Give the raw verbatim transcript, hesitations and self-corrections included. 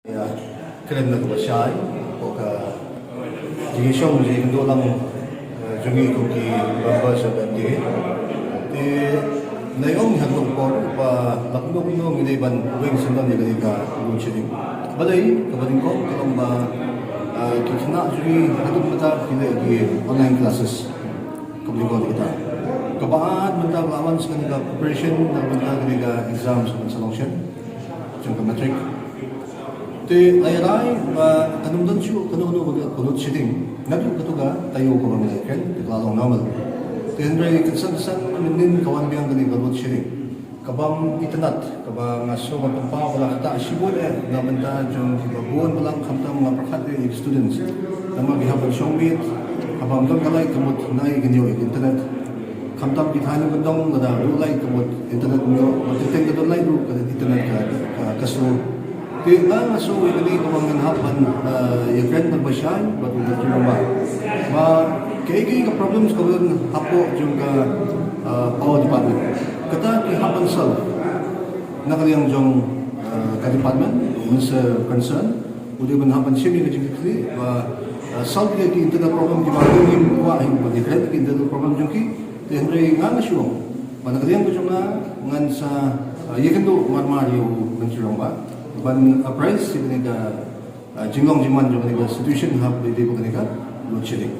Ïa, kren na kaba shai, ko ka jingshong jingdolang, eh, jong ngi kum ki members of M D A. Te na ong ha ka por ba la kumno kumno ngi dei ban weng sngewdon ïa kane ka load shedding. Balei kaba nyngkong ka long ba, eh, ki khynnah jong ngi haduh mynta ki leh ki online classes. Kaba nyngkong kita. Kaba ar mynta ba la wan sa kane ka preparation na mynta kane ka exam sa ban sa long shen jong ka matric. Te ai rai ba kan ym don shuh kano kano ka load shedding naduh kato ka taïew kaba ngi la ïakren te ka la long normal. Te hynrei kynsan kynsan mynnin ka wan biang kane ka load shedding. Kaba ym itynnad, kaba nga sngew ba pynpaw ba la ktah shibun eh na bynta jong kiba bun balang khamtam nga pyrkhat ïa ki students. Namar ki hap ban shong miet, haba ym don ka light ka mut na ïa ki ñiew ïa ki internet. Khamtam ki thaiñ kyndong lada ruh light ka mut internet ym ïoh, ba teng teng ka don light ruh ka internet ka, ka, ka slow. Te nga nga sngew ïa kane kaba ngan hap ban, eh, ïakren bad ba shai bad u Doctor Rangbah. Ba kaei kaei ka problems kaba don hapoh jong ka, eh, power department. Kata ki hap ban solve na ka liang jong, eh, ka department, u minister concern u dei ban hap ban shim ïa ka jingkitkhlieh ba, eh, solve ïa ki internal problem kiba ngim kwah hi ban ïakren ki internal problem jong ki. Te hynrei nga nga shu ong ba na ka liang ka jong nga ngan sa, eh, ïakynduh mar mar ïa u Myntri Rangbah ban apprise ïa kane ka, eh, jinglong jingman jong kane ka situation haba ïadei bad kane ka load shedding.